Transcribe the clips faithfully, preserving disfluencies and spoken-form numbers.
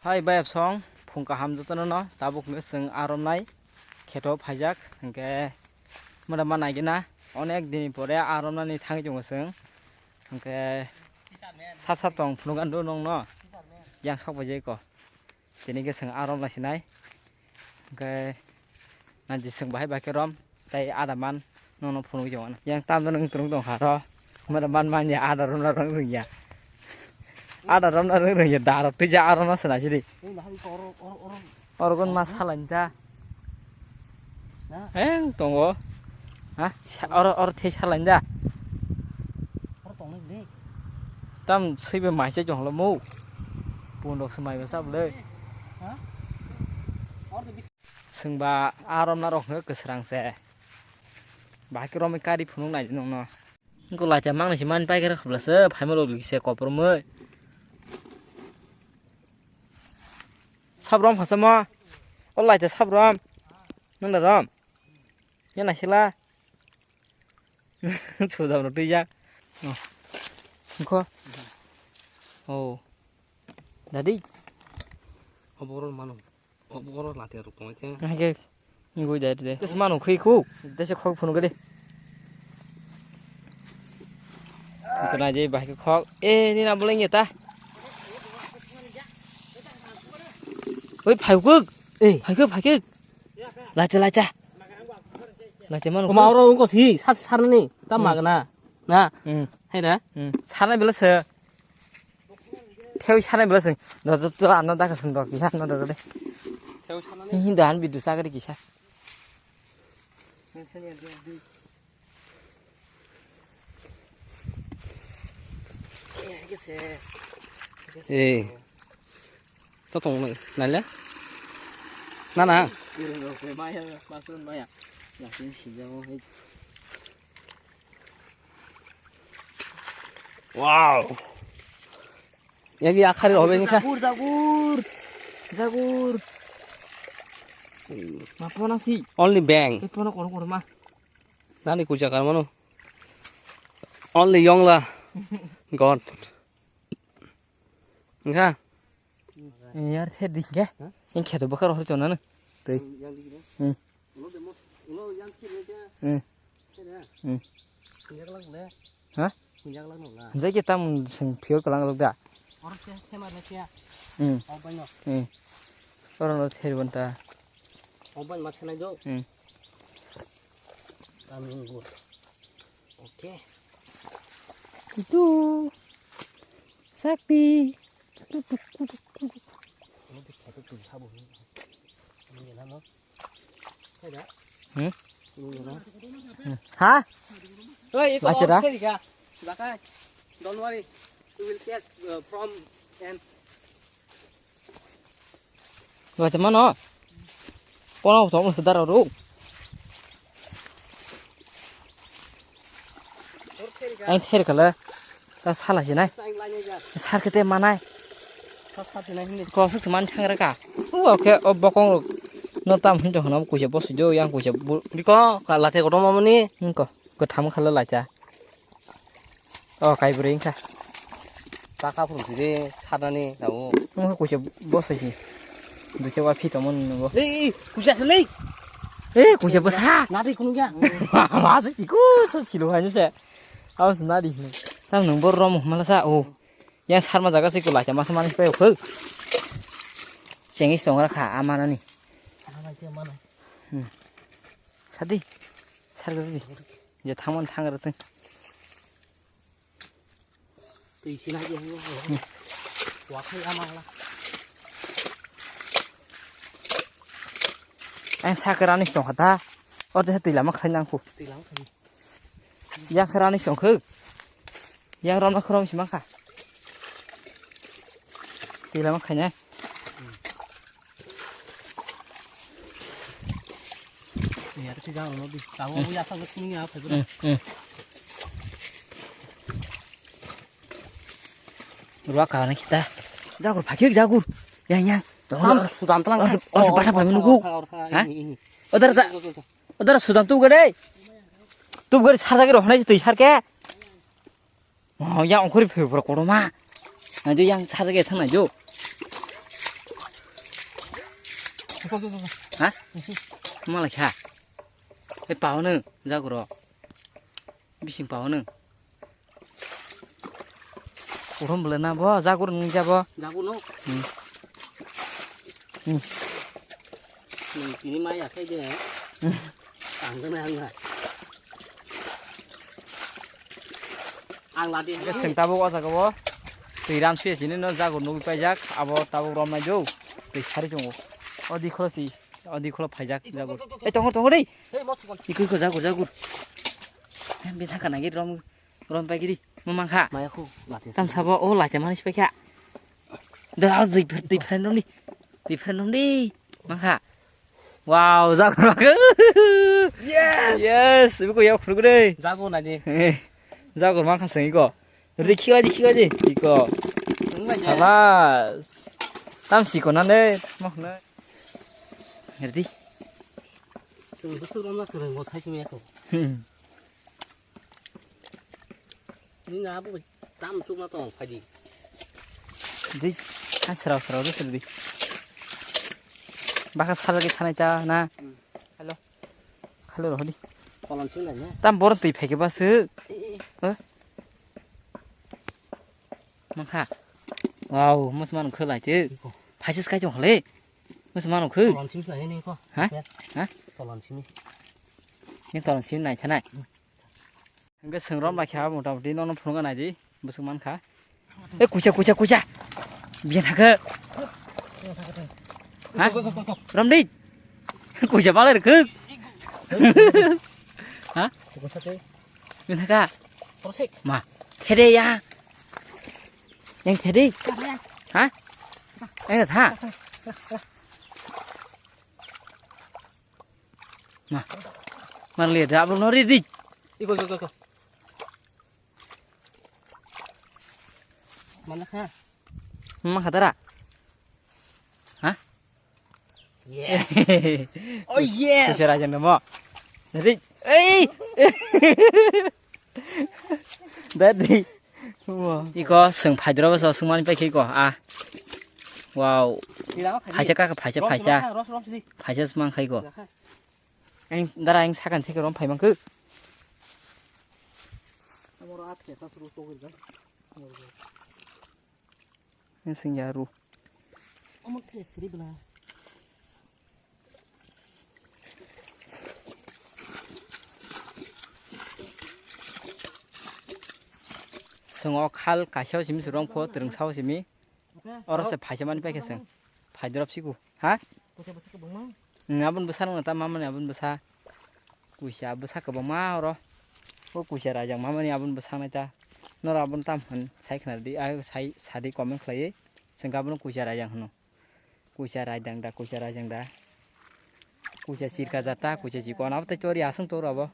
Hai bai absong, phung kaham jotono no, tabuk no chwng aromnai kheto phaijak, hwnkhe mada ma naigina, onek din pore aromnani thangwi tongo chwng, hwnkhe sap sap tong phunuk andu nongno, yang sok bai jai ko, tini khe chwng arom lai sinai. Hwnkhe, na jisung bahai bai khe rom, tei ada man, nono phunuk jongana. Yang tam jano wng tong kha ro, mada man man ya, ada romna rong rung ya. Ada romna rong rung ya, da rok twi ja aro no sina sidi. Oro gon ma salai da. Eng tongo. Ha? Sa-, oro, oro the salai da. Tam swibe mai se jonglo mo. Pun rok se mai ba sab le. Chwng ba a romna rok hwnkhe kwsrang se. Bahai khe romwi kari phunuk nai nongno. Wngkha laita mangni se mani paikhe rwkha bwlasa phaima rok se koprumwi. Sab rom khasa mo. O laita sab rom. Nang da rom. Ya naisila. Sudam rok twijak. Oh. Wngkho. Oh. Dadi. Obo oro mano. Obo oro lati rok tong khe. Hai khe ngui dai de. Tes mano khui khu. Dese khok phunu gede. Kena je bahai khe khok. Eh, ni na boleh nyeta. Oi, phai kuk. Eh, phai kuk, phai kuk. Lacha, lacha. Lacha mano. Kuma oro ungko si, sar, sar ni. Ta magna. Na. Hmm. Hai da? Hmm. Sar na bela se. Thewi sanai bela sing. Do do do ano da kasing do ki ano do do de. Thewi sanai. Hi do an bidu sagari kisa. Eh. To tong nai le. Na na. Maya, masun maya. Yasin sijago hai. Wow. Yagi akhari hobe ni kha. Jagur, jagur. Jagur. Ma pona si. Only bang. Te pona kono kono ma. Nani kuja kar mano. Only yongla. God. Nga. Yar the dikhe. Ing kheto bakar hor chona na. Tei. Hmm. Hmm. Hmm. Ha? Jai ke tam sing phio kalang lok da. Hmm. Hmm. Oro no ther bonta. Hmm. Itu. Sakti. Hmm? Hmm. Ha? Oi, ito. Baca dah. Don't worry. We will catch, uh, from and Baca mano. Kono tong sedar ro. Ang ther kala. Ta sala sinai. Sar kete manai. Kosok se man thangra ka. U oke o bokong rok. No tam hin to hono kuja bosu jo yang kuja bu. Biko ka late koto mamani. Ko ko tham khala lacha. O kai bwrwi wngkha. Taka phuru side sarnani tabuk. Wngkha kuisa bwsai se. Duikhe wa phi tongmani nungo. Lei, kuisa se lei. Eh, kuisa bwsa. Nadi kunu ya. Ma se tiku so silo haino se. Awas nadi. Tam nung bor rom mala sa o. Ya sarma jaga se kulai masa manis payo khu. Chengis tongra kha amanani. Amanai che manai. Hmm. Sadi. Sar gari. Je thamon thangra teng. Twi sinai je hinwi. Wakhai amangla. Ang sakra ni tongkha ta. Orde twi lama khai nangkhu. Twi lama khai. Yang khra ni songkhu. Yang rom na khrom simang kha. Twi lama khai nai. Hmm. Ruwa kawan kita. Jagur, phakir jagur. Yang, yang. Tam sudan telang. Os, os, bathak bai menugu. Ha? Odar ja. Odar sudan tu gade. Tu gade sarjagi rohnai twi sarke. Oh, yang ongkhori phai bro kotorma. Naijo yang sajagya thang naijo. Ha? Malai kha. E pao nung, jaguro. Bising pao nung. Urum bela na bo, jagur nung ja bo. Jagur no. Hmm. Hmm. Nung tini mai akhai de. Hmm. Ang de ang ha. Ang ladi. Ke seng tabuk o jaga bo. Twi ram suya sini no jagur nugwi paijak. Abo tabuk rom nai jo. Twi sari chungo. O di khoro si. O di khoro phaijak jagur. Ei tongo tongo dei. Hey, mo chukon. Ikui ko jagur jagur. Em bini thaka nagi rom rom pai gidi. Mo mangkha. Maya khu lati. Tam sabo o lati mani sipai kha. Da o di di friend rom di. Di friend rom di. Mangkha. Wow, jagur mangkha. Yes. Yes, ibu ko yau khuluk dei. Jagur nai di. Jagur mangkha seng iko. Rikhiwa di khiwa di. Iko. Wng bai de. Sabas. Tam siko na ne. Mo na. Rdi. Chwng bwswk romna kwrwng bo sai chumya kho. Hmm. Ni na bo tam chukma tong phai di. Di. Ha srao srao de srdi. Baka sal ge thanai ta na. Hmm. Hello. Khalo rohdi. Kolon sing lai ne. Tam bor twi phai ke basu. Eh, eh. Ha? Mangkha. Wow, mus man khulai te. Iko. Phaisa skai chong khale. Mus man khu. Kolon sing lai ne ko. Ha? Ha? Kolon sing. Ni kolon sing nai thanai. Hingke sengrom bai kha motamoti nono phunukna naidi, bwswk mankha. E kucha, kucha, kucha. Biyan hakhe. Ha? Romdi. Kucha balai rwkhe. Ha? Biyan hakha. Ma. Khede ya. Yang khede. Ha? Yang tha. Ma. Mar le da ablo no ri di. Iko, iko, iko, iko. Mana kha? Ma kha dara. Ha? Yes. Oh yes. Kusa rajang namo. Ri. Ei. Dadi. Wow. Iko seng phaidro bwsa sengmani paikhe iko. Ah. Wow. Phaisa kaka phaisa phaisa. Phaisa semang khaiko. Eng dara eng sakan seke rom phai mangkhe. Eng sengya ru. Swngo khal kaisa o simi swrwng pho twrwng sa o simi. Oro se phaisa mani paikhe chwng. Phaidrop siku. Ha? Kuisa bwsa kwbangma. Nwng aboni bwsa nwngno ta mamani aboni bwsa. Kuisa bwsa kwbangma oro. O kuisa rajak mamani aboni bwsa nai ta. Noro aboni tam hwn sai khna di. Ai sai sadi comment khlaiwi. Chwng abono kuisa rajak hwno. Kuisa raidang da, kuisa raidang da. Kuisa sirka jata, kuisa chikon. Abo tai chori aswng toro abo.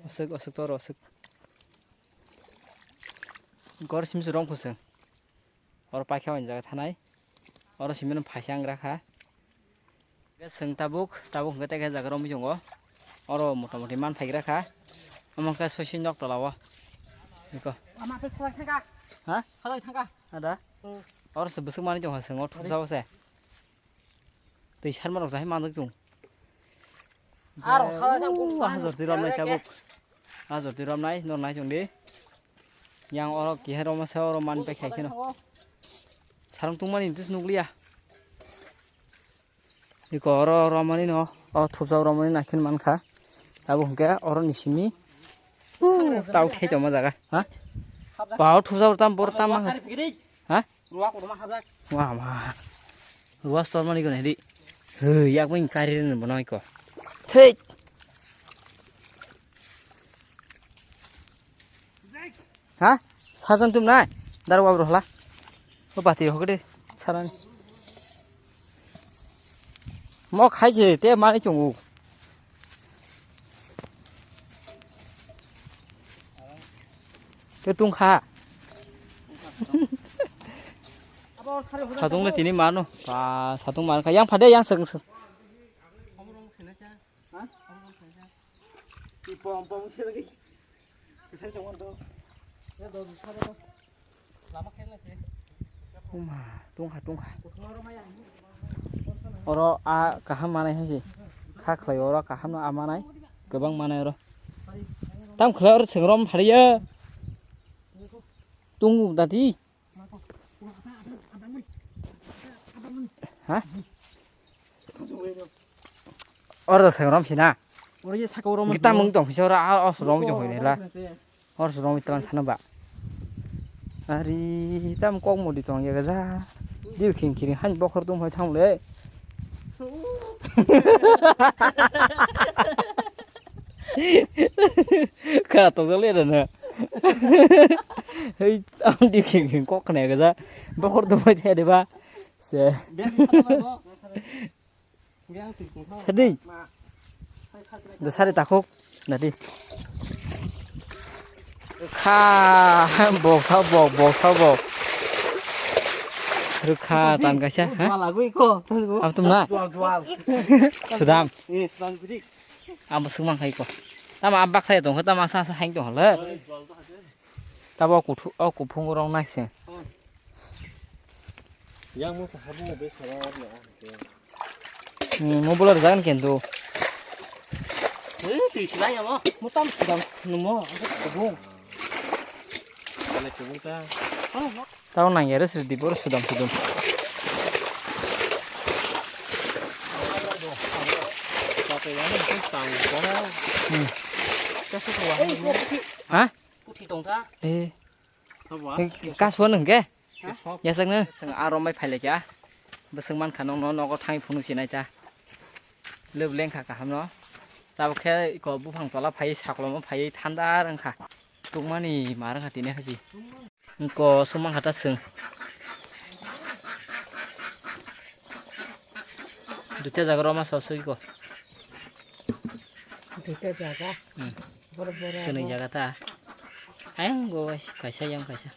Aswk, aswk toro, aswk. Gor simsi rong khuswng. Oro paikha o jaga thanai. Oro simino phaisa ang rakha. Swng tabuk, tabuk hwnkhe tei khe jaga romwi tongo. Oro motamoti man phaigra kha. Omo khe soisoi nok tola o. Niko. Ama khe salai thangkha. Ha? Salai thangkha. Ada? Hmm. Oro se bwswk manwi tongkha swng o thupsa o se. Twi sarma rok jahai manjak chung. Aro kha jang buk. Hajor twi romnai tabuk. Hajor twi romnai, nor nai chwng di. Yang oro kihai romasa oro man pai khai kheno. Sarong tungmani tis nukliya. Iko oro romani no, o thupjak romani naikhe mankha. Abo hwnkhe oro ni simi. Uh, tau thai tongma jaga. Ha? Ba o thupjak tam bor tam ma. Ha? Ruwa kotorma hapjak. Wa ma. Ruwa store mani gone di. He, yak mani kari rin bono iko. Thik. Ha? Sajan tum nai. Dar wa bro hla. O bati ho gede. Saran. Mo khai je te mani chungu. Te tung kha. Satung le tini mano. Ba, satung man kha. Yang phade, yang seng seng. Uma, tung kha, tung kha. Oro a kaham manai hai se. Kha khlai oro kaham no a manai. Kwbang manai oro. Tam khlai oro sengrom phariya. Tungu dati. Ha? Oro sengrom sina. Oro ye saka oro. Kita mung tong sora a os rom jong hoinela. Hor srong mi tlang khana ba. Ari tam kok modi tong ya gaja. Diu khing khing han bokhor tum hoi thang le. Kha to jale da na. Hei tam diu khing khing kok khna ya gaja. Bokhor tum hoi thai de ba. Se. Sadi. Do sari takhuk. Dadi. Kha bok sa bok bok sa bok. Rukha tan kaisa, ha? Jual agui ko. Ab tum na? Jual, jual. Sudam. Eh, sudam bidi. Abo sumang khai ko. Tama abak khai tong, tama sa sa haing tong le. Jual to hase. Tabo kuthu, o kuphung rong nai se. Yang mo sa habu be khara na. Hmm, mo bolar jagan kendo. Eh, tui silai ya mo. Mo tam sudam numo, aku kubung. Kale kubung ta. Tao nang yare sir di bor sudam sudam. Kate yang mo tang ko. Hmm. Kasi ko. Eh, ko puthi. Ha? Puthi tong ta. Eh. Sabo. Eh, kaswa nung ke? Kaswa. Yasakno. Seng aro mai phailekya. Bwswk mankha nokno nogo thangwi phunuk sinai ta. Lwb lengkha kahamno. Tabuk khe iko buphang tola phaiwi saklomo phaiwi thanda rwngkha. Tukmani ma rwngkha tini haji. Iko sumang kha ta swng. Duita jaga roma sosoi ko. Duita jaga. Hmm. Boro boro. Kwnwi jaga ta. Ayang go kaisa yang kaisa.